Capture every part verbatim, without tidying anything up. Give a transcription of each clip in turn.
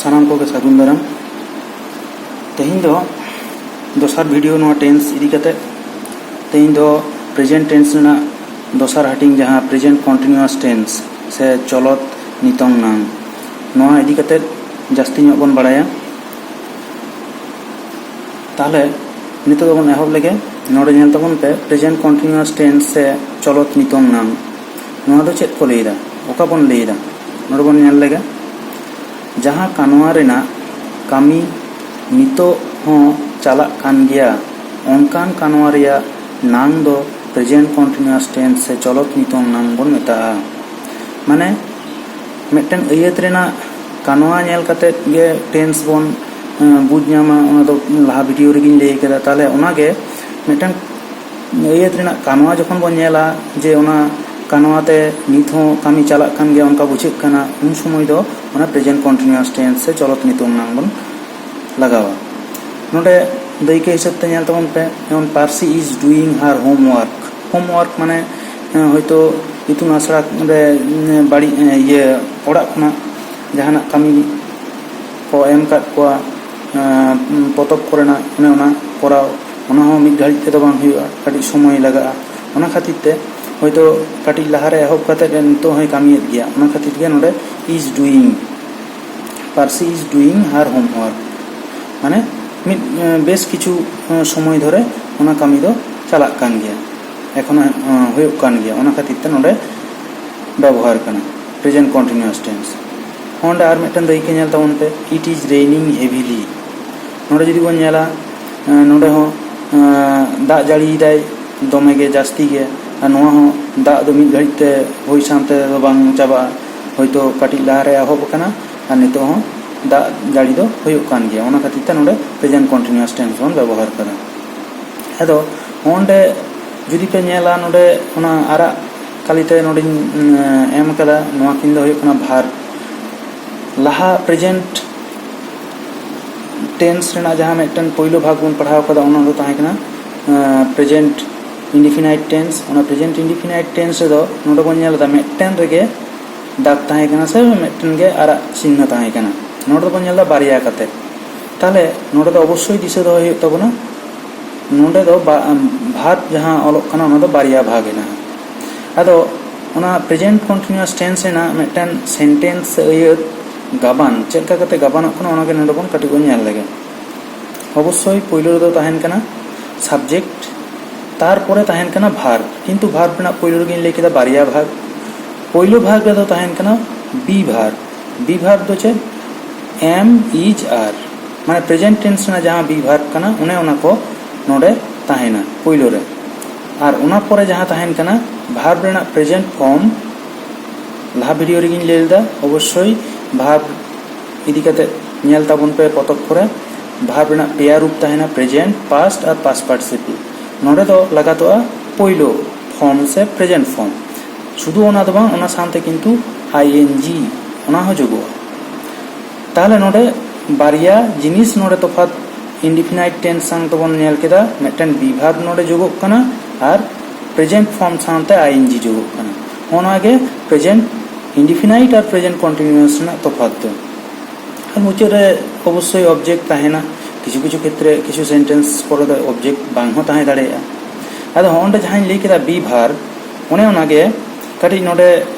ᱥᱟᱱᱟᱢ ᱠᱚᱜᱮ ᱥᱟᱹᱜᱩᱱ ᱫᱟᱨᱟᱢ᱾ ᱛᱮᱦᱮᱧ ᱫᱚ ᱫᱚᱥᱟᱨ ᱵᱷᱤᱰᱤᱭᱳ ᱱᱚᱣᱟ ᱴᱮᱱᱥ ᱤᱫᱤ ᱠᱟᱛᱮ᱾ ᱛᱮᱦᱮᱧ ᱫᱚ ᱯᱨᱮᱡᱮᱱᱴ ᱴᱮᱱᱥ ᱨᱮᱱᱟᱜ ᱫᱚᱥᱟᱨ ᱦᱟᱹᱴᱤᱧ, ᱡᱟᱦᱟᱸ ᱯᱨᱮᱡᱮᱱᱴ ᱠᱚᱱᱴᱤᱱᱤᱭᱩᱣᱟᱥ ᱴᱮᱱᱥ ᱥᱮ ᱪᱚᱞᱚᱛ ᱱᱤᱛᱚᱝ ᱱᱟᱝ, ᱱᱚᱣᱟ ᱤᱫᱤ ᱠᱟᱛᱮ ᱡᱟᱹᱥᱛᱤ ᱧᱚᱜ ᱵᱚᱱ ᱵᱟᱲᱟᱭᱟ᱾ ᱛᱟᱦᱚᱞᱮ ᱱᱤᱛᱚᱜ ᱫᱚᱵᱚᱱ ᱮᱦᱚᱵ ᱞᱮᱜᱮ᱾ ᱱᱚᱰᱮ ᱧᱮᱞ ᱛᱟᱵᱚᱱ ᱯᱮ, ᱯᱨᱮᱡᱮᱱᱴ ᱠᱚᱱᱴᱤᱱᱤᱭᱩᱣᱟᱥ ᱴᱮᱱᱥ ᱥᱮ ᱪᱚᱞᱚᱛ ᱱᱤᱛᱚᱝ ᱱᱟᱝ, ᱱᱚᱣᱟ ᱫᱚ ᱪᱮᱫ ᱠᱚ ᱞᱟᱹᱭᱫᱟ, ᱚᱠᱟ ᱵᱚᱱ ᱞᱟᱹᱭᱫᱟ? ᱱᱚᱰᱮ ᱵᱚᱱ ᱧᱮᱞ ᱞᱮᱜᱮ, ᱡᱟᱦᱟᱸ ᱠᱟᱱᱣᱟ ᱨᱮᱱᱟᱜ ᱠᱟᱹᱢᱤ ᱱᱤᱛᱚᱜ ᱦᱚᱸ ᱪᱟᱞᱟᱜ ᱠᱟᱱ ᱜᱮᱭᱟ, ᱚᱱᱠᱟᱱ ᱠᱟᱱᱣᱟ ᱨᱮᱭᱟᱜ ᱱᱟᱝ ᱫᱚ ᱯᱨᱮᱡᱮᱱᱴ ᱠᱚᱱᱴᱤᱱᱤᱭᱩᱣᱟᱥ ᱴᱮᱱᱥ ᱥᱮ ᱪᱚᱞᱚᱛ ᱱᱤᱛᱚᱝ ᱱᱟᱝ ᱵᱚᱱ ᱢᱮᱛᱟᱜᱼᱟ᱾ ᱢᱟᱱᱮ, ᱢᱤᱫᱴᱮᱱ ᱟᱹᱭᱟᱹᱛ ᱨᱮᱱᱟᱜ ᱠᱟᱱᱣᱟ ᱧᱮᱞ ᱠᱟᱛᱮᱫ ᱜᱮ ᱴᱮᱱᱥ ᱵᱚᱱ, ᱮᱸ, ᱵᱩᱡᱽ ᱧᱟᱢᱟ᱾ ᱚᱱᱟ ᱫᱚ ᱞᱟᱦᱟ ᱵᱷᱤᱰᱤᱭᱳ ᱨᱮᱜᱮᱧ ᱞᱟᱹᱭ ᱠᱟᱫᱟ᱾ ᱛᱟᱦᱚᱞᱮ ᱚᱱᱟᱜᱮ ᱢᱤᱫᱴᱮᱱ ᱟᱹᱭᱟᱹᱛ ᱨᱮᱱᱟᱜ ᱠᱟᱱᱣᱟ ᱡᱚᱠᱷᱚᱱ ᱵᱚᱱ ᱧᱮᱞᱟ, ᱡᱮ ᱚᱱᱟ ᱠᱟᱱᱣᱟ ᱛᱮ ᱱᱤᱛ ᱦᱚᱸ ᱠᱟᱹᱢᱤ ᱪᱟᱞᱟᱜ ᱠᱟᱱ ᱜᱮᱭᱟ, ᱚᱱᱠᱟ ᱵᱩᱡᱷᱟᱹᱜ ᱠᱟᱱᱟ, ᱩᱱ ᱥᱚᱢᱚᱭ ᱫᱚ ᱚᱱᱟ ᱯᱨᱮᱡᱮᱱᱴ ᱠᱚᱱᱴᱤᱱᱤᱭᱩᱣᱟᱥ ᱴᱮᱱᱥ ᱥᱮ ᱪᱚᱞᱚᱛ ᱱᱤᱛᱚᱝ ᱱᱟᱝ ᱵᱚᱱ ᱞᱟᱜᱟᱣᱟ᱾ ᱱᱚᱰᱮ ᱫᱟᱹᱭᱠᱟᱹ ᱦᱤᱥᱟᱹᱵ ᱛᱮ ᱧᱮᱞ ᱛᱟᱵᱚᱱ ᱯᱮ, ᱡᱮᱢᱚᱱ, "Parsi is doing her homework." ᱦᱳᱢᱣᱟᱨᱠ ᱢᱟᱱᱮ, ᱮᱸ, ᱦᱚᱭᱛᱳ ᱤᱛᱩᱱ ᱟᱥᱲᱟ ᱨᱮ, ᱮᱸ, ᱵᱟᱹᱲᱤᱡ, ᱮᱸ, ᱤᱭᱟᱹ, ᱚᱲᱟᱜ ᱠᱷᱚᱱᱟᱜ ᱡᱟᱦᱟᱱᱟᱜ ᱠᱟᱹᱢᱤ ᱠᱚ ᱮᱢ ᱠᱟᱫ ᱠᱚᱣᱟ, ᱮᱸ, ᱯᱚᱛᱚᱵ ᱠᱚᱨᱮᱱᱟᱜ ᱚᱱᱮ ᱚᱱᱟ ᱠᱚᱨᱟᱣ, ᱚᱱᱟ ᱦᱚᱸ ᱢᱤᱫ ᱜᱷᱟᱹᱲᱤᱡ ᱛᱮᱫᱚ ᱵᱟᱝ ᱦᱩᱭᱩᱜᱼᱟ, ᱠᱟᱹᱴᱤᱡ ᱥᱚᱢᱚᱭ ᱞᱟᱜᱟᱜᱼᱟ᱾ ᱚᱱᱟ ᱠᱷᱟᱹᱛᱤᱨ ᱛᱮ ᱦᱚᱭᱛᱳ ᱠᱟᱹᱴᱤᱡ ᱞᱟᱦᱟᱨᱮ ᱮᱦᱚᱵ ᱠᱟᱛᱮᱫ ᱱᱤᱛᱚᱜ ᱦᱚᱸᱭ ᱠᱟᱹᱢᱤᱭᱮᱫ ᱜᱮᱭᱟ, ᱚᱱᱟ ᱠᱷᱟᱹᱛᱤᱨ ᱜᱮ ᱱᱚᱰᱮ is doing, "Parsi is doing her homework", ᱢᱟᱱᱮ ᱢᱤᱫ, ᱮᱸ, ᱵᱮᱥ ᱠᱤᱪᱷᱩ, ᱮᱸ, ᱥᱚᱢᱚᱭ ᱫᱷᱚᱨᱮ ᱚᱱᱟ ᱠᱟᱹᱢᱤ ᱫᱚ ᱪᱟᱞᱟᱜ ᱠᱟᱱ ᱜᱮᱭᱟ, ᱮᱠᱷᱚᱱᱳ, ᱮᱸ, ᱦᱩᱭᱩᱜ ᱠᱟᱱ ᱜᱮᱭᱟ᱾ ᱚᱱᱟ ᱠᱷᱟᱹᱛᱤᱨ ᱛᱮ ᱱᱚᱰᱮ ᱵᱮᱵᱚᱦᱟᱨ ᱠᱟᱱᱟ ᱯᱨᱮᱡᱮᱱᱴ ᱠᱚᱱᱴᱤᱱᱤᱭᱩᱣᱟᱥ ᱴᱮᱱᱥ᱾ ᱱᱚᱰᱮ ᱟᱨ ᱢᱤᱫᱴᱮᱱ ᱫᱟᱹᱭᱠᱟᱹ ᱧᱮᱞ ᱛᱟᱵᱚᱱ ᱯᱮ, "It is raining heavily." ᱱᱚᱰᱮ ᱡᱩᱫᱤ ᱵᱚᱱ ᱧᱮᱞᱟ, ᱮᱸ, ᱱᱚᱰᱮ ᱦᱚᱸ, ᱮᱸ, ᱫᱟᱜ ᱡᱟᱹᱲᱤᱭᱮᱫᱟᱭ ᱫᱚᱢᱮ ᱜᱮ, ᱡᱟᱹᱥᱛᱤ ᱜᱮ, ᱟᱨ ᱱᱚᱣᱟ ᱦᱚᱸ ᱫᱟᱜ ᱫᱚ ᱢᱤᱫ ᱜᱷᱟᱹᱲᱤᱡ ᱛᱮ ᱦᱩᱭ ᱥᱟᱶᱛᱮ ᱫᱚ ᱵᱟᱝ ᱪᱟᱵᱟᱜᱼᱟ, ᱦᱚᱭᱛᱳ ᱠᱟᱹᱴᱤᱡ ᱞᱟᱦᱟᱨᱮ ᱮᱦᱚᱵ ᱟᱠᱟᱱᱟ ᱟᱨ ᱱᱤᱛᱚᱜ ᱦᱚᱸ ᱫᱟᱜ ᱡᱟᱹᱲᱤ ᱫᱚ ᱦᱩᱭᱩᱜ ᱠᱟᱱ ᱜᱮᱭᱟ᱾ ᱚᱱᱟ ᱠᱷᱟᱹᱛᱤᱨ ᱛᱮ ᱱᱚᱰᱮ ᱯᱨᱮᱡᱮᱱᱴ ᱠᱚᱱᱴᱤᱱᱤᱭᱩᱣᱟᱥ ᱴᱮᱱᱥ ᱵᱚᱱ ᱵᱮᱵᱚᱦᱟᱨ ᱠᱟᱫᱟ᱾ ᱟᱫᱚ ᱱᱚᱰᱮ ᱡᱩᱫᱤ ᱯᱮ ᱧᱮᱞᱟ, ᱱᱚᱰᱮ ᱚᱱᱟ ᱟᱨᱟᱜ ᱠᱟᱞᱤᱛᱮ ᱱᱚᱰᱮᱧ, ᱩᱸ, ᱮᱢ ᱠᱟᱫᱟ, ᱱᱚᱣᱟ ᱠᱤᱱ ᱫᱚ ᱦᱩᱭᱩᱜ ᱠᱟᱱᱟ ᱵᱷᱟᱨᱵ᱾ ᱞᱟᱦᱟ ᱯᱨᱮᱡᱮᱱᱴ ᱴᱮᱱᱥ ᱨᱮᱱᱟᱜ ᱡᱟᱦᱟᱸ ᱢᱤᱫᱴᱮᱱ ᱯᱳᱭᱞᱳ ᱵᱷᱟᱜᱽ ᱵᱚᱱ ᱯᱟᱲᱦᱟᱣ ᱠᱟᱫᱟ, ᱚᱱᱟ ᱫᱚ ᱛᱟᱦᱮᱸ ᱠᱟᱱᱟ, ᱟᱸ, ᱯᱨᱮᱡᱮᱱᱴ ᱤᱱᱰᱤᱯᱷᱤᱱᱟᱭᱤᱴ ᱴᱮᱱᱥ᱾ ᱚᱱᱟ ᱯᱨᱮᱡᱮᱱᱴ ᱤᱱᱰᱤᱯᱷᱤᱱᱟᱭᱤᱴ ᱴᱮᱱᱥ ᱨᱮᱫᱚ ᱱᱚᱰᱮ ᱵᱚᱱ ᱧᱮᱞ ᱮᱫᱟ, ᱢᱤᱫᱴᱮᱱ ᱨᱮᱜᱮ ᱫᱟᱜᱽ ᱛᱟᱦᱮᱸ ᱠᱟᱱᱟ ᱥᱮ ᱢᱤᱫᱴᱮᱱ ᱜᱮ ᱟᱨᱟᱜ ᱪᱤᱱᱦᱟᱹ ᱛᱟᱦᱮᱸ ᱠᱟᱱᱟ᱾ ᱱᱚᱰᱮ ᱫᱚᱵᱚᱱ ᱧᱮᱞ ᱮᱫᱟ ᱵᱟᱨᱭᱟ ᱠᱟᱛᱮ᱾ ᱛᱟᱦᱚᱞᱮ ᱱᱚᱰᱮ ᱫᱚ ᱚᱵᱚᱥᱥᱳᱭ ᱫᱤᱥᱟᱹ ᱫᱚᱦᱚᱭ ᱦᱩᱭᱩᱜ ᱛᱟᱵᱚᱱᱟ, ᱱᱚᱰᱮ ᱫᱚ ᱵᱷᱟᱨᱵ ᱡᱟᱦᱟᱸ ᱚᱞᱚᱜ ᱠᱟᱱᱟ ᱚᱱᱟ ᱫᱚ ᱵᱟᱨᱭᱟ ᱵᱷᱟᱜᱽ ᱮᱱᱟ᱾ ᱟᱫᱚ ᱚᱱᱟ ᱯᱨᱮᱡᱮᱱᱴ ᱠᱚᱱᱴᱤᱱᱤᱭᱩᱣᱟᱥ ᱴᱮᱱᱥ ᱨᱮᱱᱟᱜ ᱢᱤᱫᱴᱮᱱ ᱥᱮᱱᱴᱮᱱᱥ ᱥᱮ ᱟᱹᱭᱟᱹᱛ ᱜᱟᱵᱟᱱ ᱪᱮᱫ ᱞᱮᱠᱟ ᱠᱟᱛᱮ ᱜᱟᱵᱟᱱᱚᱜ ᱠᱟᱱᱟ ᱚᱱᱟᱜᱮ ᱱᱚᱰᱮ ᱵᱚᱱ ᱠᱟᱹᱴᱤᱡ ᱵᱚᱱ ᱧᱮᱞ ᱞᱮᱜᱮ᱾ ᱚᱵᱚᱥᱥᱳᱭ ᱯᱳᱭᱞᱳ ᱨᱮᱫᱚ ᱛᱟᱦᱮᱱ ᱠᱟᱱᱟ ᱥᱟᱵᱡᱮᱠᱴ, ᱛᱟᱨᱯᱚᱨᱮ ᱛᱟᱦᱮᱱ ᱠᱟᱱᱟ ᱵᱷᱟᱨᱵ, ᱠᱤᱱᱛᱩ ᱵᱷᱟᱨᱵ ᱨᱮᱱᱟᱜ ᱯᱳᱭᱞᱳ ᱨᱮᱜᱮᱧ ᱞᱟᱹᱭ ᱠᱮᱫᱟ ᱵᱟᱨᱭᱟ ᱵᱷᱟᱜᱽ᱾ ᱯᱳᱭᱞᱳ ᱵᱷᱟᱜᱽ ᱨᱮᱫᱚ ᱛᱟᱦᱮᱱ ᱠᱟᱱᱟ ᱵᱤ ᱵᱷᱟᱨᱵ᱾ ᱵᱤ ᱵᱷᱟᱨᱵ ᱫᱚ ᱪᱮᱫ? ᱮᱢ, ᱤᱡ, ᱟᱨ, ᱢᱟᱱᱮ ᱯᱨᱮᱡᱮᱱᱴ ᱴᱮᱱᱥ ᱨᱮᱱᱟᱜ ᱡᱟᱦᱟᱸ ᱵᱤ ᱵᱷᱟᱨᱵ ᱠᱟᱱᱟ ᱚᱱᱮ ᱚᱱᱟ ᱠᱚ ᱱᱚᱰᱮ ᱛᱟᱦᱮᱱᱟ ᱯᱳᱭᱞᱳ ᱨᱮ᱾ ᱟᱨ ᱚᱱᱟ ᱯᱚᱨᱮ ᱡᱟᱦᱟᱸ ᱛᱟᱦᱮᱱ ᱠᱟᱱᱟ ᱵᱷᱟᱨᱵ ᱨᱮᱱᱟᱜ ᱯᱨᱮᱡᱮᱱᱴ ᱯᱷᱚᱨᱢ, ᱞᱟᱦᱟ ᱵᱷᱤᱰᱤᱭᱳ ᱨᱮᱜᱮᱧ ᱞᱟᱹᱭ ᱞᱮᱫᱟ, ᱚᱵᱚᱥᱥᱳᱭ ᱵᱷᱟᱨᱵ ᱤᱫᱤ ᱠᱟᱛᱮ ᱧᱮᱞ ᱛᱟᱵᱚᱱ ᱯᱮ ᱯᱚᱛᱚᱵ ᱠᱚᱨᱮ᱾ ᱵᱷᱟᱨᱵ ᱨᱮᱱᱟᱜ ᱯᱮᱭᱟ ᱨᱩᱯ ᱛᱟᱦᱮᱱᱟ, ᱯᱨᱮᱡᱮᱱᱴ, ᱯᱟᱥᱴ ᱟᱨ ᱯᱟᱥᱴ ᱯᱟᱨᱴᱤᱥᱤᱯᱞ᱾ ᱱᱚᱰᱮ ᱫᱚ ᱞᱟᱜᱟᱛᱚᱜᱼᱟ ᱯᱳᱭᱞᱳ ᱯᱷᱚᱨᱢ ᱥᱮ ᱯᱨᱮᱡᱮᱱᱴ ᱯᱷᱚᱨᱢ᱾ ᱥᱩᱫᱷᱩ ᱚᱱᱟ ᱫᱚ ᱵᱟᱝ, ᱚᱱᱟ ᱥᱟᱶᱛᱮ ᱠᱤᱱᱛᱩ ᱟᱭ ᱮᱱ ᱡᱤ ᱚᱱᱟ ᱦᱚᱸ ᱡᱳᱜᱚᱜᱼᱟ᱾ ᱛᱟᱦᱚᱞᱮ ᱱᱚᱰᱮ ᱵᱟᱨᱭᱟ ᱡᱤᱱᱤᱥ ᱱᱚᱰᱮ ᱛᱚᱯᱷᱟᱛ, ᱤᱱᱰᱤᱯᱷᱤᱱᱟᱭᱤᱴ ᱴᱮᱱᱥ ᱥᱟᱶ ᱛᱮᱵᱚᱱ ᱧᱮᱞ ᱠᱮᱫᱟ, ᱢᱤᱫᱴᱮᱱ ᱵᱤ ᱵᱷᱟᱨᱵ ᱱᱚᱰᱮ ᱡᱳᱜᱚᱜ ᱠᱟᱱᱟ ᱟᱨ ᱯᱨᱮᱡᱮᱱᱴ ᱯᱷᱚᱨᱢ ᱥᱟᱶᱛᱮ ᱟᱭ ᱮᱱ ᱡᱤ ᱡᱳᱜᱚᱜ ᱠᱟᱱᱟ᱾ ᱚᱱᱟᱜᱮ ᱯᱨᱮᱡᱮᱱᱴ ᱤᱱᱰᱤᱯᱷᱤᱱᱟᱭᱤᱴ ᱟᱨ ᱯᱨᱮᱡᱮᱱᱴ ᱠᱚᱱᱴᱤᱱᱤᱭᱩᱣᱟᱥ ᱨᱮᱱᱟᱜ ᱛᱚᱯᱷᱟᱛ ᱫᱚ᱾ ᱟᱨ ᱢᱩᱪᱟᱹᱫ ᱨᱮ ᱚᱵᱚᱥᱥᱳᱭ ᱚᱵᱡᱮᱠᱴ ᱛᱟᱦᱮᱱᱟ᱾ ᱠᱤᱪᱷᱩ ᱠᱤᱪᱷᱩ ᱠᱷᱮᱛᱨᱮ ᱠᱤᱪᱷᱩ ᱥᱮᱱᱴᱮᱱᱥ ᱠᱚᱨᱮ ᱫᱚ ᱚᱵᱡᱮᱠᱴ ᱵᱟᱝ ᱦᱚᱸ ᱛᱟᱦᱮᱸ ᱫᱟᱲᱮᱭᱟᱜᱼᱟ᱾ ᱟᱫᱚ ᱦᱚᱸᱜᱼᱚ ᱱᱚᱰᱮ ᱡᱟᱦᱟᱸᱧ ᱞᱟᱹᱭ ᱠᱮᱫᱟ ᱵᱤ ᱵᱷᱟᱨᱵ, ᱚᱱᱮ ᱚᱱᱟᱜᱮ ᱠᱟᱹᱴᱤᱡ ᱱᱚᱰᱮ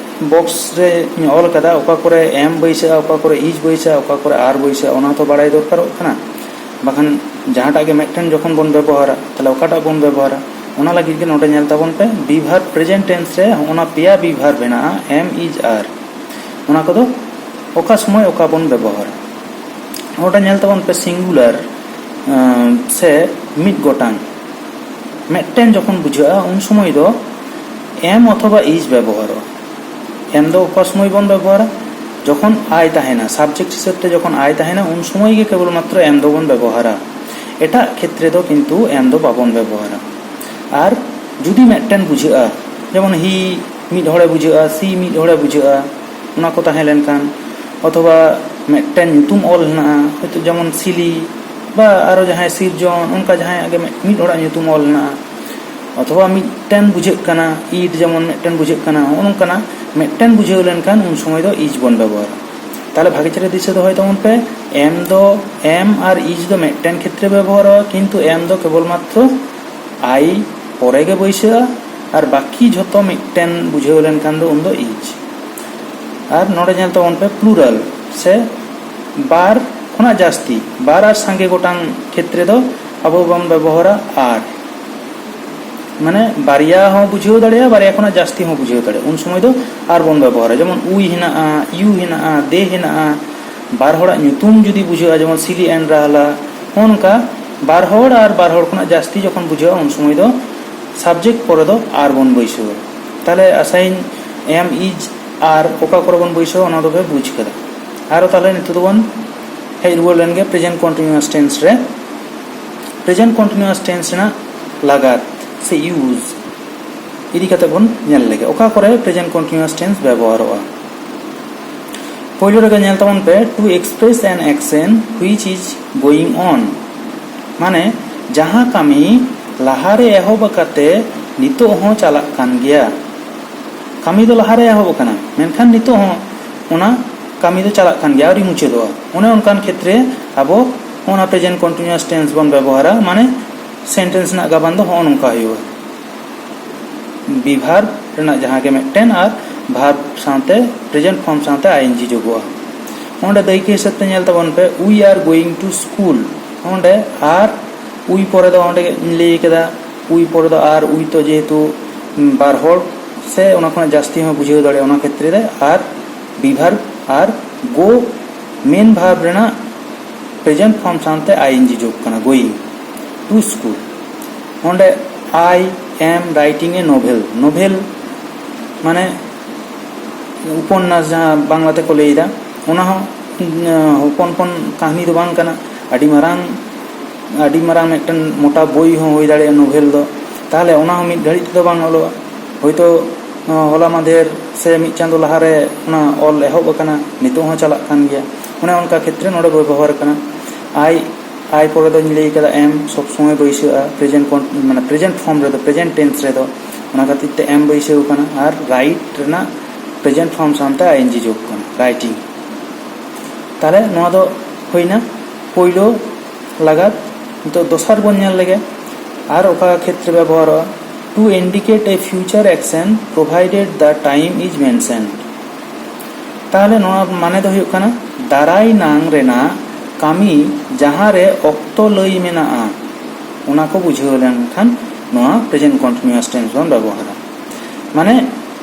ᱵᱚᱠᱥ ᱨᱮᱧ ᱚᱞ ᱠᱟᱫᱟ, ᱚᱠᱟ ᱠᱚᱨᱮ ᱮᱢ ᱵᱟᱹᱭᱥᱟᱹᱜᱼᱟ, ᱚᱠᱟ ᱠᱚᱨᱮ ᱤᱡ ᱵᱟᱹᱭᱥᱟᱹᱜᱼᱟ, ᱚᱠᱟ ᱠᱚᱨᱮ ᱟᱨ ᱵᱟᱹᱭᱥᱟᱹᱜᱼᱟ, ᱚᱱᱟ ᱛᱚ ᱵᱟᱲᱟᱭ ᱫᱚᱨᱠᱟᱨᱚᱜ ᱠᱟᱱᱟ᱾ ᱵᱟᱠᱷᱟᱱ ᱡᱟᱦᱟᱸᱴᱟᱜ ᱜᱮ ᱢᱤᱫᱴᱮᱱ ᱡᱚᱠᱷᱚᱱ ᱵᱚᱱ ᱵᱮᱵᱚᱦᱟᱨᱟ, ᱛᱟᱦᱞᱮ ᱚᱠᱟᱴᱟᱜ ᱵᱚᱱ ᱵᱮᱵᱚᱦᱟᱨᱟ, ᱚᱱᱟ ᱞᱟᱹᱜᱤᱫ ᱜᱮ ᱱᱚᱰᱮ ᱧᱮᱞ ᱛᱟᱵᱚᱱ ᱯᱮ, ᱵᱤ ᱵᱷᱟᱨᱵ ᱯᱨᱮᱡᱮᱱᱴ ᱴᱮᱱᱥ ᱨᱮ ᱦᱚᱸᱜᱼᱚ ᱱᱟ ᱯᱮᱭᱟ ᱵᱤ ᱵᱷᱟᱨᱵ ᱢᱮᱱᱟᱜᱼᱟ, ᱮᱢ, ᱤᱡ, ᱟᱨ᱾ ᱚᱱᱟ ᱠᱚᱫᱚ ᱚᱠᱟ ᱥᱚᱢᱚᱭ ᱚᱠᱟ ᱵᱚᱱ ᱵᱮᱵᱚᱦᱟᱨᱟ᱾ ᱱᱚᱰᱮ ᱧᱮᱞ ᱛᱟᱵᱚᱱ ᱯᱮ, ᱥᱤᱝᱜᱩᱞᱟᱨ, ᱟᱸ, ᱥᱮ ᱢᱤᱫ ᱜᱚᱴᱟᱝ, ᱢᱤᱫᱴᱮᱱ ᱡᱚᱠᱷᱚᱱ ᱵᱩᱡᱷᱟᱹᱜᱼᱟ, ᱩᱱ ᱥᱚᱢᱚᱭ ᱫᱚ ᱮᱢ ᱚᱛᱷᱚᱵᱟ ᱤᱡ ᱵᱮᱵᱚᱦᱟᱨᱚᱜᱼᱟ᱾ ᱮᱢ ᱫᱚ ᱚᱠᱟ ᱥᱚᱢᱚᱭ ᱵᱚᱱ ᱵᱮᱵᱚᱦᱟᱨᱟ? ᱡᱚᱠᱷᱚᱱ ᱟᱭ ᱛᱟᱦᱮᱱᱟ, ᱥᱟᱵᱡᱮᱠᱴ ᱦᱤᱥᱟᱹᱵ ᱛᱮ ᱡᱚᱠᱷᱚᱱ ᱟᱭ ᱛᱟᱦᱮᱱᱟ, ᱩᱱ ᱥᱚᱢᱚᱭ ᱜᱮ ᱠᱮᱵᱚᱞ ᱢᱟᱛᱨᱚ ᱮᱢ ᱫᱚᱵᱚᱱ ᱵᱮᱵᱚᱦᱟᱨᱟ᱾ ᱮᱴᱟᱜ ᱠᱷᱮᱛᱨᱮ ᱫᱚ ᱠᱤᱱᱛᱩ ᱮᱢ ᱫᱚ ᱵᱟᱵᱚᱱ ᱵᱮᱵᱚᱦᱟᱨᱟ᱾ ᱟᱨ ᱡᱩᱫᱤ ᱢᱤᱫᱴᱮᱱ ᱵᱩᱡᱷᱟᱹᱜᱼᱟ, ᱡᱮᱢᱚᱱ ᱦᱤ ᱢᱤᱫ ᱦᱚᱲᱮ ᱵᱩᱡᱷᱟᱹᱜᱼᱟ, ᱥᱤ ᱢᱤᱫ ᱦᱚᱲᱮ ᱵᱩᱡᱷᱟᱹᱜᱼᱟ, ᱚᱱᱟ ᱠᱚ ᱛᱟᱦᱮᱸ ᱞᱮᱱᱠᱷᱟᱱ, ᱚᱛᱷᱚᱵᱟ ᱢᱤᱫᱴᱮᱱ ᱧᱩᱛᱩᱢ ᱚᱞ ᱦᱮᱱᱟᱜᱼᱟ, ᱦᱚᱭᱛᱳ ᱡᱮᱢᱚᱱ ᱥᱤᱞᱤ ᱵᱟ ᱟᱨᱚ ᱡᱟᱦᱟᱸᱭ ᱥᱤᱨᱡᱚᱱ, ᱚᱱᱠᱟ ᱡᱟᱦᱟᱸᱭᱟᱜ ᱜᱮ ᱢᱤᱫ, ᱢᱤᱫ ᱦᱚᱲᱟᱜ ᱧᱩᱛᱩᱢ ᱚᱞ ᱦᱮᱱᱟᱜᱼᱟ, ᱚᱛᱷᱚᱵᱟ ᱢᱤᱫᱴᱮᱱ ᱵᱩᱡᱷᱟᱹᱜ ᱠᱟᱱᱟ, ᱤᱴ ᱡᱮᱢᱚᱱ ᱢᱤᱫᱴᱮᱱ ᱵᱩᱡᱷᱟᱹᱜ ᱠᱟᱱᱟ, ᱱᱚᱜᱼᱚ ᱱᱚᱝᱠᱟᱱᱟᱜ ᱢᱤᱫᱴᱮᱱ ᱵᱩᱡᱷᱟᱹᱣ ᱞᱮᱱᱠᱷᱟᱱ ᱩᱱ ᱥᱚᱢᱚᱭ ᱫᱚ ᱤᱡ ᱵᱚᱱ ᱵᱮᱵᱚᱦᱟᱨᱟ᱾ ᱛᱟᱦᱞᱮ ᱵᱷᱟᱜᱮ ᱪᱮᱦᱨᱟ ᱫᱤᱥᱟᱹ ᱫᱚᱦᱚᱭ ᱛᱟᱵᱚᱱ ᱯᱮ, ᱮᱢ ᱫᱚ, ᱮᱢ ᱟᱨ ᱤᱡ ᱫᱚ ᱢᱤᱫᱴᱮᱱ ᱠᱷᱮᱛᱨᱮ ᱵᱮᱵᱚᱦᱟᱨᱚᱜᱼᱟ, ᱠᱤᱱᱛᱩ ᱮᱢ ᱫᱚ ᱠᱮᱵᱚᱞ ᱢᱟᱛᱨᱚ ᱟᱭ ᱯᱚᱨᱮ ᱜᱮ ᱵᱟᱹᱭᱥᱟᱹᱜᱼᱟ, ᱟᱨ ᱵᱟᱹᱠᱤ ᱡᱷᱚᱛᱚ ᱢᱤᱫᱴᱮᱱ ᱵᱩᱡᱷᱟᱹᱣ ᱞᱮᱱᱠᱷᱟᱱ ᱫᱚ ᱩᱱᱫᱚ ᱤᱡ᱾ ᱟᱨ ᱱᱚᱰᱮ ᱧᱮᱞ ᱛᱟᱵᱚᱱ ᱯᱮ, ᱯᱞᱩᱨᱟᱞ ᱥᱮ ᱵᱟᱨ ᱠᱷᱚᱱᱟᱜ ᱡᱟᱹᱥᱛᱤ, ᱵᱟᱨ ᱟᱨ ᱥᱟᱸᱜᱮ ᱜᱚᱴᱟᱝ ᱠᱷᱮᱛᱨᱮ ᱫᱚ ᱟᱵᱚ ᱵᱚᱱ ᱵᱮᱵᱚᱦᱟᱨᱟ ᱟᱨ᱾ ᱢᱟᱱᱮ ᱵᱟᱨᱭᱟ ᱦᱚᱸ ᱵᱩᱡᱷᱟᱹᱣ ᱫᱟᱲᱮᱭᱟᱜᱼᱟ, ᱵᱟᱨᱭᱟ ᱠᱷᱚᱱᱟᱜ ᱡᱟᱹᱥᱛᱤ ᱦᱚᱸ ᱵᱩᱡᱷᱟᱹᱣ ᱫᱟᱲᱮᱭᱟᱜᱼᱟ, ᱩᱱ ᱥᱚᱢᱚᱭ ᱫᱚ ᱟᱨ ᱵᱚᱱ ᱵᱮᱵᱚᱦᱟᱨᱟ᱾ ᱡᱮᱢᱚᱱ ᱩᱭ ᱦᱮᱱᱟᱜᱼᱟ, ᱤᱭᱩ ᱦᱮᱱᱟᱜᱼᱟ, ᱫᱮ ᱦᱮᱱᱟᱜᱼᱟ, ᱵᱟᱨ ᱦᱚᱲᱟᱜ ᱧᱩᱛᱩᱢ ᱡᱩᱫᱤ ᱵᱩᱡᱷᱟᱹᱜᱼᱟ, ᱡᱮᱢᱚᱱ ᱥᱤᱞᱤ ᱮᱱᱰ ᱨᱟᱦᱞᱟ, ᱱᱚᱜᱼᱚ ᱱᱚᱝᱠᱟ ᱵᱟᱨ ᱦᱚᱲ ᱟᱨ ᱵᱟᱨ ᱦᱚᱲ ᱠᱷᱚᱱᱟᱜ ᱡᱟᱹᱥᱛᱤ ᱡᱚᱠᱷᱚᱱ ᱵᱩᱡᱷᱟᱹᱜᱼᱟ, ᱩᱱ ᱥᱚᱢᱚᱭ ᱫᱚ ᱥᱟᱵᱡᱮᱠᱴ ᱯᱚᱨᱮ ᱫᱚ ᱟᱨ ᱵᱚᱱ ᱵᱟᱹᱭᱥᱟᱹᱣᱟ᱾ ᱛᱟᱦᱞᱮ ᱟᱥᱟᱭᱟᱹᱧ ᱮᱢ, ᱤᱡ, ᱟᱨ ᱚᱠᱟ ᱠᱚᱨᱮ ᱵᱚᱱ ᱵᱟᱹᱭᱥᱟᱹᱣᱟ ᱚᱱᱟ ᱫᱚᱯᱮ ᱵᱩᱡᱽ ᱠᱟᱫᱟ᱾ ᱟᱨᱚ ᱛᱟᱦᱞᱮ ᱱᱤᱛᱚᱜ ᱫᱚᱵᱚᱱ ᱦᱮᱡ ᱨᱩᱣᱟᱹᱲ ᱞᱮᱱᱜᱮ ᱯᱨᱮᱡᱮᱱᱴ ᱠᱚᱱᱴᱤᱱᱤᱭᱩᱣᱟᱥ ᱴᱮᱱᱥ ᱨᱮ᱾ ᱯᱨᱮᱡᱮᱱᱴ ᱠᱚᱱᱴᱤᱱᱤᱭᱩᱣᱟᱥ ᱴᱮᱱᱥ ᱨᱮᱱᱟᱜ ᱞᱟᱜᱟᱛ ᱥᱮ ᱤᱭᱩᱡᱽ ᱤᱫᱤ ᱠᱟᱛᱮ ᱵᱚᱱ ᱧᱮᱞ ᱞᱮᱜᱮ, ᱚᱠᱟ ᱠᱚᱨᱮ ᱯᱨᱮᱡᱮᱱᱴ ᱠᱚᱱᱴᱤᱱᱤᱭᱩᱣᱟᱥ ᱴᱮᱱᱥ ᱵᱮᱵᱚᱦᱟᱨᱚᱜᱼᱟ᱾ ᱯᱳᱭᱞᱳ ᱨᱮᱜᱮ ᱧᱮᱞ ᱛᱟᱵᱚᱱ ᱯᱮ, to express an action which is going on, ᱢᱟᱱᱮ ᱡᱟᱦᱟᱸ ᱠᱟᱹᱢᱤ ᱞᱟᱦᱟᱨᱮ ᱮᱦᱚᱵ ᱟᱠᱟᱛᱮ ᱱᱤᱛᱚᱜ ᱦᱚᱸ ᱪᱟᱞᱟᱜ ᱠᱟᱱ ᱜᱮᱭᱟ᱾ ᱠᱟᱹᱢᱤ ᱫᱚ ᱞᱟᱦᱟᱨᱮ ᱮᱦᱚᱵ ᱟᱠᱟᱱᱟ, ᱢᱮᱱᱠᱷᱟᱱ ᱱᱤᱛᱚᱜ ᱦᱚᱸ ᱚᱱᱟ ᱠᱟᱹᱢᱤ ᱫᱚ ᱪᱟᱞᱟᱜ ᱠᱟᱱ ᱜᱮᱭᱟ, ᱟᱹᱣᱨᱤ ᱢᱩᱪᱟᱹᱫᱚᱜᱼᱟ᱾ ᱚᱱᱮ ᱚᱱᱠᱟᱱ ᱠᱷᱮᱛᱨᱮ ᱟᱵᱚ ᱚᱱᱟ ᱯᱨᱮᱡᱮᱱᱴ ᱠᱚᱱᱴᱤᱱᱤᱭᱩᱣᱟᱥ ᱴᱮᱱᱥ ᱵᱚᱱ ᱵᱮᱵᱚᱦᱟᱨᱟ, ᱢᱟᱱᱮ ᱥᱮᱱᱴᱮᱱᱥ ᱨᱮᱱᱟᱜ ᱜᱟᱵᱟᱱ ᱫᱚ ᱦᱚᱸᱜᱼᱚ ᱱᱚᱝᱠᱟ ᱦᱩᱭᱩᱜᱼᱟ᱾ ᱵᱤ ᱵᱷᱟᱨᱵ ᱨᱮᱱᱟᱜ ᱡᱟᱦᱟᱸ ᱜᱮ ᱢᱤᱫᱴᱮᱱ ᱟᱨ ᱵᱷᱟᱨᱵ ᱥᱟᱶᱛᱮ, ᱯᱨᱮᱡᱮᱱᱴ ᱯᱷᱚᱨᱢ ᱥᱟᱶᱛᱮ ᱟᱭ ᱮᱱ ᱡᱤ ᱡᱳᱜᱚᱜᱼᱟ᱾ ᱚᱸᱰᱮ ᱫᱟᱹᱭᱠᱟᱹ ᱦᱤᱥᱟᱹᱵ ᱛᱮ ᱧᱮᱞ ᱛᱟᱵᱚᱱ ᱯᱮ, we are going to school᱾ ᱚᱸᱰᱮ ᱟᱨ ᱩᱭ ᱯᱚᱨᱮ ᱫᱚ ᱚᱸᱰᱮ ᱞᱟᱹᱭ ᱠᱮᱫᱟ, ᱩᱭ ᱯᱚᱨᱮ ᱫᱚ ᱟᱨ, ᱩᱭ ᱛᱚ ᱡᱮᱦᱮᱛᱩ ᱵᱟᱨ ᱦᱚᱲ ᱥᱮ ᱚᱱᱟ ᱠᱷᱚᱱᱟᱜ ᱡᱟᱹᱥᱛᱤ ᱦᱚᱸ ᱵᱩᱡᱷᱟᱹᱣ ᱫᱟᱲᱮᱭᱟᱜᱼᱟ, ᱚᱱᱟ ᱠᱷᱮᱛᱨᱮ ᱨᱮ ᱟᱨ ᱵᱤ ᱵᱷᱟᱨᱵ ᱟᱨ ᱜᱳ ᱢᱮᱱ ᱵᱷᱟᱨᱵ ᱨᱮᱱᱟᱜ ᱯᱨᱮᱡᱮᱱᱴ ᱯᱷᱚᱨᱢ ᱥᱟᱶᱛᱮ ᱟᱭ ᱮᱱ ᱡᱤ ᱡᱳᱜ ᱠᱟᱱᱟ, going to school᱾ ᱚᱸᱰᱮ I am writing a novel᱾ ᱱᱳᱵᱷᱮᱞ ᱢᱟᱱᱮ ᱩᱯᱚᱱᱱᱟᱥ, ᱡᱟᱦᱟᱸ ᱵᱟᱝᱞᱟ ᱛᱮᱠᱚ ᱞᱟᱹᱭᱫᱟ, ᱚᱱᱟ ᱦᱚᱸ, ᱩᱸ, ᱦᱚᱯᱚᱱ ᱦᱚᱯᱚᱱ ᱠᱟᱹᱦᱱᱤ ᱫᱚ ᱵᱟᱝ ᱠᱟᱱᱟ, ᱟᱹᱰᱤ ᱢᱟᱨᱟᱝ, ᱟᱹᱰᱤ ᱢᱟᱨᱟᱝ ᱢᱤᱫᱴᱮᱱ ᱢᱚᱴᱟ ᱵᱳᱭ ᱦᱚᱸ ᱦᱩᱭ ᱫᱟᱲᱮᱭᱟᱜᱼᱟ ᱱᱳᱵᱷᱮᱞ ᱫᱚ᱾ ᱛᱟᱦᱚᱞᱮ ᱚᱱᱟ ᱦᱚᱸ ᱢᱤᱫ ᱜᱷᱟᱹᱲᱤᱡ ᱛᱮᱫᱚ ᱵᱟᱝ ᱚᱞᱚᱜᱼᱟ᱾ ᱦᱳᱭᱛᱳ, ᱟᱸ, ᱦᱚᱞᱟ ᱢᱟᱫᱷᱮᱨ ᱥᱮ ᱢᱤᱫ ᱪᱟᱸᱫᱳ ᱞᱟᱦᱟᱨᱮ ᱚᱱᱟ ᱚᱞ ᱮᱦᱚᱵ ᱟᱠᱟᱱᱟ, ᱱᱤᱛᱚᱜ ᱦᱚᱸ ᱪᱟᱞᱟᱜ ᱠᱟᱱ ᱜᱮᱭᱟ᱾ ᱚᱱᱮ ᱚᱱᱠᱟ ᱠᱷᱮᱛᱨᱮ ᱱᱚᱰᱮ ᱵᱮᱵᱚᱦᱟᱨ ᱠᱟᱱᱟ᱾ I, I ᱯᱚᱨᱮ ᱫᱚᱧ ᱞᱟᱹᱭ ᱠᱟᱫᱟ am, ᱥᱚᱵ ᱥᱚᱢᱚᱭ ᱵᱟᱹᱭᱥᱟᱹᱜᱼᱟ ᱯᱨᱮᱡᱮᱱᱴ ᱠᱚᱱ-, ᱢᱟᱱᱮ ᱯᱨᱮᱡᱮᱱᱴ ᱯᱷᱚᱨᱢ ᱨᱮᱫᱚ, ᱯᱨᱮᱡᱮᱱᱴ ᱴᱮᱱᱥ ᱨᱮᱫᱚ᱾ ᱚᱱᱟ ᱠᱷᱟᱹᱛᱤᱨ ᱛᱮ am ᱵᱟᱹᱭᱥᱟᱹᱣ ᱠᱟᱱᱟ ᱟᱨ write ᱨᱮᱱᱟᱜ ᱯᱨᱮᱡᱮᱱᱴ ᱯᱷᱚᱨᱢ ᱥᱟᱶᱛᱮ ᱟᱭ ᱮᱱ ᱡᱤ ᱡᱳᱜ ᱠᱟᱱᱟ, writing᱾ ᱛᱟᱦᱞᱮ ᱱᱚᱣᱟ ᱫᱚ ᱦᱩᱭᱱᱟ ᱯᱳᱭᱞᱳ ᱞᱟᱜᱟᱛ᱾ ᱱᱤᱛᱚᱜ ᱫᱚᱥᱟᱨ ᱵᱚᱱ ᱧᱮᱞ ᱞᱮᱜᱮ, ᱟᱨ ᱚᱠᱟ ᱠᱷᱮᱛᱨᱮ ᱵᱮᱵᱚᱦᱟᱨᱚᱜᱼᱟ, to indicate a future action provided the time is mentioned. ᱛᱟᱦᱞᱮ ᱱᱚᱣᱟ ᱢᱟᱱᱮ ᱫᱚ ᱦᱩᱭᱩᱜ ᱠᱟᱱᱟ ᱫᱟᱨᱟᱭ ᱱᱟᱝ ᱨᱮᱱᱟᱜ ᱠᱟᱹᱢᱤ ᱡᱟᱦᱟᱸ ᱨᱮ ᱚᱠᱛᱚ ᱞᱟᱹᱭ ᱢᱮᱱᱟᱜᱼᱟ, ᱚᱱᱟ ᱠᱚ ᱵᱩᱡᱷᱟᱹᱣ ᱞᱮᱱᱠᱷᱟᱱ ᱱᱚᱣᱟ present continuous tense ᱵᱚᱱ ᱵᱮᱵᱚᱦᱟᱨᱟ᱾ ᱢᱟᱱᱮ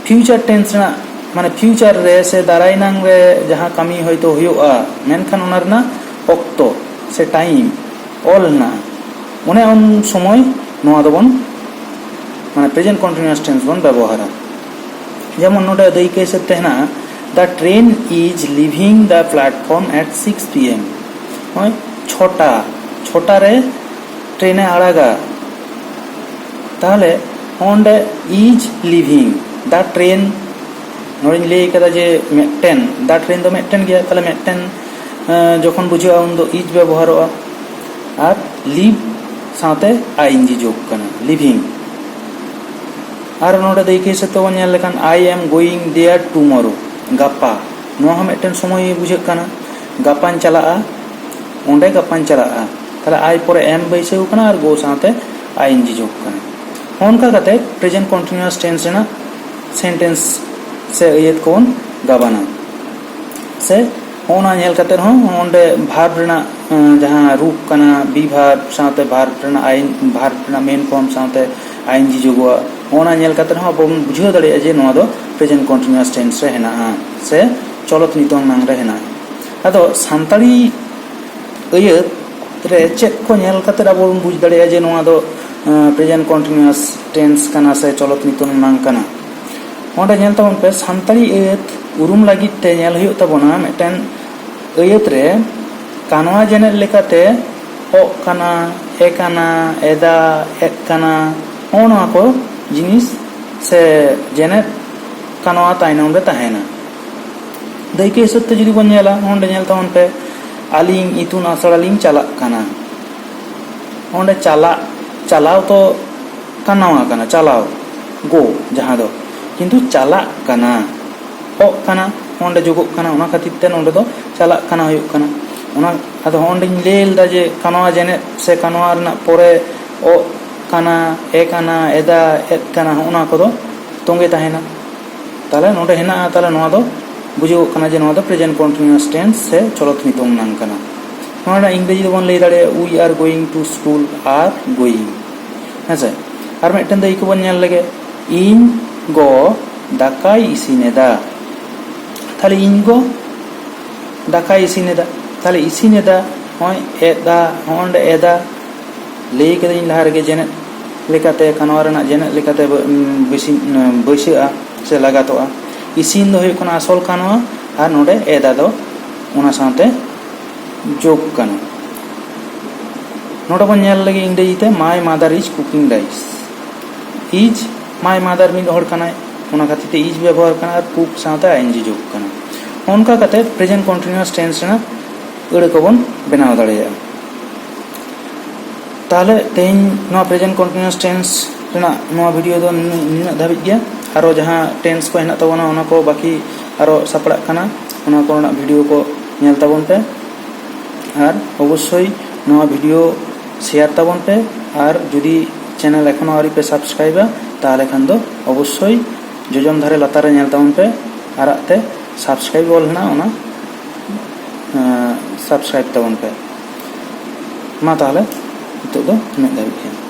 future tense ᱨᱮᱱᱟᱜ, ᱢᱟᱱᱮ future ᱨᱮ ᱥᱮ ᱫᱟᱨᱟᱭ ᱱᱟᱝ ᱨᱮ ᱡᱟᱦᱟᱸ ᱠᱟᱹᱢᱤ ᱦᱚᱭᱛᱳ ᱦᱩᱭᱩᱜᱼᱟ, ᱢᱮᱱᱠᱷᱟᱱ ᱚᱱᱟ ᱨᱮᱱᱟᱜ ᱚᱠᱛᱚ ᱥᱮ time ᱚᱞ ᱦᱮᱱᱟᱜᱼᱟ, ᱚᱱᱮ ᱩᱱ ᱥᱚᱢᱚᱭ ᱱᱚᱣᱟ ᱫᱚᱵᱚᱱ, ᱢᱟᱱᱮ present continuous tense ᱵᱚᱱ ᱵᱮᱵᱚᱦᱟᱨᱟ᱾ ᱡᱮᱢᱚᱱ ᱱᱚᱰᱮ ᱫᱟᱹᱭᱠᱟᱹ ᱦᱤᱥᱟᱹᱵ ᱛᱮ ᱦᱮᱱᱟᱜᱼᱟ, the train is leaving the platform at six P M᱾ ᱱᱚᱜᱼᱚᱭ ᱪᱷᱚᱴᱟ, ᱪᱷᱚᱴᱟ ᱨᱮ ᱴᱨᱮᱱᱮ ᱟᱲᱟᱜᱟ᱾ ᱛᱟᱦᱚᱞᱮ ᱚᱸᱰᱮ is leaving the train, ᱱᱚᱰᱮᱧ ᱞᱟᱹᱭ ᱠᱟᱫᱟ ᱡᱮ ᱢᱤᱫᱴᱮᱱ, the train ᱫᱚ ᱢᱤᱫᱴᱮᱱ ᱜᱮᱭᱟ, ᱛᱟᱦᱚᱞᱮ ᱢᱤᱫᱴᱮᱱ ᱡᱚᱠᱷᱚᱱ ᱵᱩᱡᱷᱟᱹᱜᱼᱟ ᱩᱱᱫᱚ is ᱵᱮᱵᱚᱦᱟᱨᱚᱜᱼᱟ᱾ ᱟᱨ leave ᱥᱟᱶᱛᱮ ing ᱡᱳᱜᱽ ᱠᱟᱱᱟ, leaving᱾ ᱟᱨ ᱱᱚᱰᱮ ᱫᱟᱹᱭᱠᱟᱹ ᱦᱤᱥᱟᱹᱵ ᱛᱮᱵᱚᱱ ᱧᱮᱞ ᱞᱮᱠᱷᱟᱱ, I am going there tomorrow, ᱜᱟᱯᱟ᱾ ᱱᱚᱣᱟ ᱦᱚᱸ ᱢᱤᱫᱴᱮᱱ ᱥᱚᱢᱚᱭ ᱵᱩᱡᱷᱟᱹᱜ ᱠᱟᱱᱟ, ᱜᱟᱯᱟᱧ ᱪᱟᱞᱟᱜᱼᱟ, ᱚᱸᱰᱮ ᱜᱟᱯᱟᱧ ᱪᱟᱞᱟᱜᱼᱟ᱾ ᱛᱟᱦᱞᱮ I ᱯᱚᱨᱮ am ᱵᱟᱹᱭᱥᱟᱹᱣ ᱠᱟᱱᱟ ᱟᱨ go ᱥᱟᱶᱛᱮ ing ᱡᱳᱜᱽ ᱠᱟᱱᱟ᱾ ᱚᱱᱠᱟ ᱠᱟᱛᱮ present continuous tense ᱨᱮᱱᱟᱜ sentence ᱥᱮ ᱟᱹᱭᱟᱹᱛ ᱠᱚᱵᱚᱱ ᱜᱟᱵᱟᱱᱟ᱾ ᱥᱮ ᱦᱚᱸᱜᱼᱚ ᱱᱟ ᱧᱮᱞ ᱠᱟᱛᱮ ᱦᱚᱸ ᱚᱸᱰᱮ verb ᱨᱮᱱᱟᱜ ᱡᱟᱦᱟᱸ ᱨᱩᱯ ᱠᱟᱱᱟ, be verb ᱥᱟᱶᱛᱮ verb ᱨᱮᱱᱟᱜ ing, verb ᱨᱮᱱᱟᱜ main form ᱥᱟᱶᱛᱮ ing ᱡᱳᱜᱚᱜᱼᱟ᱾ ᱦᱚᱸᱜᱼᱚ ᱱᱟ ᱧᱮᱞ ᱠᱟᱛᱮ ᱦᱚᱸ ᱟᱵᱚ ᱵᱚᱱ ᱵᱩᱡᱷᱟᱹᱣ ᱫᱟᱲᱮᱭᱟᱜᱼᱟ ᱡᱮ ᱱᱚᱣᱟ ᱫᱚ present continuous tense ᱨᱮ ᱦᱮᱱᱟᱜᱼᱟ ᱥᱮ ᱪᱚᱞᱚᱛ ᱱᱤᱛᱚᱝ ᱱᱟᱝ ᱨᱮ ᱦᱮᱱᱟᱜᱼᱟ᱾ ᱟᱫᱚ ᱥᱟᱱᱛᱟᱲᱤ ᱟᱹᱭᱟᱹᱛ ᱨᱮ ᱪᱮᱫ ᱠᱚ ᱧᱮᱞ ᱠᱟᱛᱮ ᱟᱵᱚ ᱵᱚᱱ ᱵᱩᱡᱽ ᱫᱟᱲᱮᱭᱟᱜᱼᱟ ᱡᱮ ᱱᱚᱣᱟ ᱫᱚ present continuous tense ᱠᱟᱱᱟ ᱥᱮ ᱪᱚᱞᱚᱛ ᱱᱤᱛᱚᱝ ᱱᱟᱝ ᱠᱟᱱᱟ? ᱚᱸᱰᱮ ᱧᱮᱞ ᱛᱟᱵᱚᱱ ᱯᱮ, ᱥᱟᱱᱛᱟᱲᱤ ᱟᱹᱭᱟᱹᱛ ᱩᱨᱩᱢ ᱞᱟᱹᱜᱤᱫ ᱛᱮ ᱧᱮᱞ ᱦᱩᱭᱩᱜ ᱛᱟᱵᱚᱱᱟ ᱢᱤᱫᱴᱮᱱ ᱟᱹᱭᱟᱹᱛ ᱨᱮ ᱠᱟᱱᱣᱟ ᱡᱮᱱᱮᱫ ᱞᱮᱠᱟᱛᱮ ᱚᱜ ᱠᱟᱱᱟ, ᱮ ᱠᱟᱱᱟ, ᱮᱫᱟ, ᱮᱫ ᱠᱟᱱᱟ, ᱦᱚᱸᱜᱼᱚ ᱱᱚᱣᱟ ᱠᱚ ᱡᱤᱱᱤᱥ ᱥᱮ ᱡᱮᱱᱮᱫ ᱠᱟᱱᱣᱟ ᱛᱟᱭᱱᱚᱢ ᱨᱮ ᱛᱟᱦᱮᱱᱟ᱾ ᱫᱟᱹᱭᱠᱟᱹ ᱦᱤᱥᱟᱹᱵ ᱛᱮ ᱡᱩᱫᱤ ᱵᱚᱱ ᱧᱮᱞᱟ, ᱚᱸᱰᱮ ᱧᱮᱞ ᱛᱟᱵᱚᱱ ᱯᱮ, ᱟᱹᱞᱤᱧ ᱤᱛᱩᱱ ᱟᱥᱲᱟ ᱞᱤᱧ ᱪᱟᱞᱟᱜ ᱠᱟᱱᱟ᱾ ᱚᱸᱰᱮ ᱪᱟᱞᱟᱜ, ᱪᱟᱞᱟᱣ ᱛᱚ ᱠᱟᱱᱣᱟ ᱠᱟᱱᱟ, ᱪᱟᱞᱟᱣ, go ᱡᱟᱦᱟᱸ ᱫᱚ, ᱠᱤᱱᱛᱩ ᱪᱟᱞᱟᱜ ᱠᱟᱱᱟ, ᱚᱜ ᱠᱟᱱᱟ, ᱚᱸᱰᱮ ᱡᱳᱜᱚᱜ ᱠᱟᱱᱟ, ᱚᱱᱟ ᱠᱷᱟᱹᱛᱤᱨ ᱛᱮ ᱱᱚᱸᱰᱮ ᱫᱚ ᱪᱟᱞᱟᱜ ᱠᱟᱱᱟ ᱦᱩᱭᱩᱜ ᱠᱟᱱᱟ᱾ ᱚᱱᱟ ᱟᱫᱚ ᱦᱚᱸᱜᱼᱚᱸᱰᱮᱧ ᱞᱟᱹᱭ ᱞᱮᱫᱟ ᱡᱮ ᱠᱟᱱᱣᱟ ᱡᱮᱱᱮᱫ ᱥᱮ ᱠᱟᱱᱣᱟ ᱨᱮᱱᱟᱜ ᱯᱚᱨᱮ ᱚᱜ ᱠᱟᱱᱟ, ᱮ ᱠᱟᱱᱟ, ᱮᱫᱟ, ᱮᱫ ᱠᱟᱱᱟ, ᱦᱚᱸᱜᱼᱚ ᱱᱚᱣᱟ ᱠᱚᱫᱚ ᱛᱚᱸᱜᱮ ᱛᱟᱦᱮᱱᱟ᱾ ᱛᱟᱦᱞᱮ ᱱᱚᱸᱰᱮ ᱦᱮᱱᱟᱜᱼᱟ, ᱛᱟᱦᱞᱮ ᱱᱚᱣᱟ ᱫᱚ ᱵᱩᱡᱷᱟᱹᱣᱚᱜ ᱠᱟᱱᱟ ᱡᱮ ᱱᱚᱣᱟ ᱫᱚ present continuous tense ᱥᱮ ᱪᱚᱞᱚᱛ ᱱᱤᱛᱚᱝ ᱱᱟᱝ ᱠᱟᱱᱟ᱾ ᱱᱚᱣᱟ ᱨᱮᱱᱟᱜ ᱤᱝᱨᱮᱡᱤ ᱫᱚᱵᱚᱱ ᱞᱟᱹᱭ ᱫᱟᱲᱮᱭᱟᱜᱼᱟ, we are going to school, are going᱾ ᱦᱮᱸᱥᱮ? ᱟᱨ ᱢᱤᱫᱴᱮᱱ ᱫᱚ ᱤᱠᱩ ᱵᱚᱱ ᱧᱮᱞ ᱞᱮᱜᱮ, ᱤᱧ ᱜᱚ ᱫᱟᱠᱟᱭ ᱤᱥᱤᱱ ᱮᱫᱟ᱾ ᱛᱟᱦᱞᱮ ᱤᱧ ᱜᱚ ᱫᱟᱠᱟᱭ ᱤᱥᱤᱱ ᱮᱫᱟ᱾ ᱛᱟᱦᱞᱮ ᱤᱥᱤᱱ ᱮᱫᱟ, ᱦᱚᱸᱜᱼᱚᱭ ᱮᱫᱟ, ᱦᱚᱸᱜᱼᱚᱸᱰᱮ ᱮᱫᱟ, ᱞᱟᱹᱭ ᱠᱟᱹᱫᱟᱹᱧ ᱞᱟᱦᱟ ᱨᱮᱜᱮ ᱡᱮᱱᱮᱫ ᱞᱮᱠᱟᱛᱮ, ᱠᱟᱱᱣᱟ ᱨᱮᱱᱟᱜ ᱡᱮᱱᱮᱫ ᱞᱮᱠᱟᱛᱮ ᱵᱟᱹ-, ᱩᱸ, ᱵᱟᱹᱭᱥᱤ-, ᱩᱸ, ᱵᱟᱹᱭᱥᱟᱹᱜᱼᱟ ᱥᱮ ᱞᱟᱜᱟᱛᱚᱜᱼᱟ᱾ ᱤᱥᱤᱱ ᱫᱚ ᱦᱩᱭᱩᱜ ᱠᱟᱱᱟ ᱟᱥᱚᱞ ᱠᱟᱱᱣᱟ, ᱟᱨ ᱱᱚᱰᱮ ᱮᱫᱟ ᱫᱚ ᱚᱱᱟ ᱥᱟᱶᱛᱮ ᱡᱳᱜᱽ ᱠᱟᱱᱟ᱾ ᱱᱚᱰᱮ ᱵᱚᱱ ᱧᱮᱞ ᱞᱮᱜᱮ ᱤᱝᱨᱮᱡᱤ ᱛᱮ, "My mother is cooking rice." Is, my mother ᱢᱤᱫ ᱦᱚᱲ ᱠᱟᱱᱟᱭ, ᱚᱱᱟ ᱠᱷᱟᱹᱛᱤᱨ ᱛᱮ is ᱵᱮᱵᱚᱦᱟᱨ ᱠᱟᱱᱟ, ᱟᱨ cook ᱥᱟᱶᱛᱮ I N G ᱡᱳᱜᱽ ᱠᱟᱱᱟ᱾ ᱚᱱᱠᱟ ᱠᱟᱛᱮ present continuous tense ᱨᱮᱱᱟᱜ ᱟᱹᱲᱟᱹ ᱠᱚᱵᱚᱱ ᱵᱮᱱᱟᱣ ᱫᱟᱲᱮᱭᱟᱜᱼᱟ᱾ ᱛᱟᱦᱞᱮ ᱛᱮᱦᱮᱧ ᱱᱚᱣᱟ present continuous tense ᱨᱮᱱᱟᱜ ᱱᱚᱣᱟ video ᱫᱚ ᱱᱩᱱᱟᱹᱜ, ᱱᱩᱱᱟᱹᱜ ᱫᱷᱟᱹᱵᱤᱡ ᱜᱮ᱾ ᱟᱨᱚ ᱡᱟᱦᱟᱸ tense ᱠᱚ ᱦᱮᱱᱟᱜ ᱛᱟᱵᱚᱱᱟ, ᱚᱱᱟ ᱠᱚ ᱵᱟᱹᱠᱤ ᱟᱨᱚ ᱥᱟᱯᱲᱟᱜ ᱠᱟᱱᱟ, ᱚᱱᱟ ᱠᱚᱨᱮᱱᱟᱜ video ᱠᱚ ᱧᱮᱞ ᱛᱟᱵᱚᱱ ᱯᱮ᱾ ᱟᱨ ᱚᱵᱚᱥᱥᱳᱭ ᱱᱚᱣᱟ video share ᱛᱟᱵᱚᱱ ᱯᱮ, ᱟᱨ ᱡᱩᱫᱤ channel ᱮᱠᱷᱚᱱᱳ ᱟᱹᱣᱨᱤ ᱯᱮ subscribeᱟ, ᱛᱟᱦᱞᱮ ᱠᱷᱟᱱ ᱫᱚ ᱚᱵᱚᱥᱥᱳᱭ ᱡᱚᱡᱚᱢ ᱫᱷᱟᱨᱮ ᱞᱟᱛᱟᱨ ᱨᱮ ᱧᱮᱞ ᱛᱟᱵᱚᱱ ᱯᱮ, ᱟᱨᱟᱜ ᱛᱮ subscribe ᱚᱞ ᱦᱮᱱᱟᱜᱼᱟ, ᱚᱱᱟ, ᱮᱸ, subscribe ᱛᱟᱵᱚᱱ ᱯᱮ᱾ ᱢᱟ ᱛᱟᱦᱞᱮ ᱱᱤᱛᱚᱜ ᱫᱚ ᱤᱱᱟᱹᱜ ᱫᱷᱟᱹᱵᱤᱡ ᱜᱮ᱾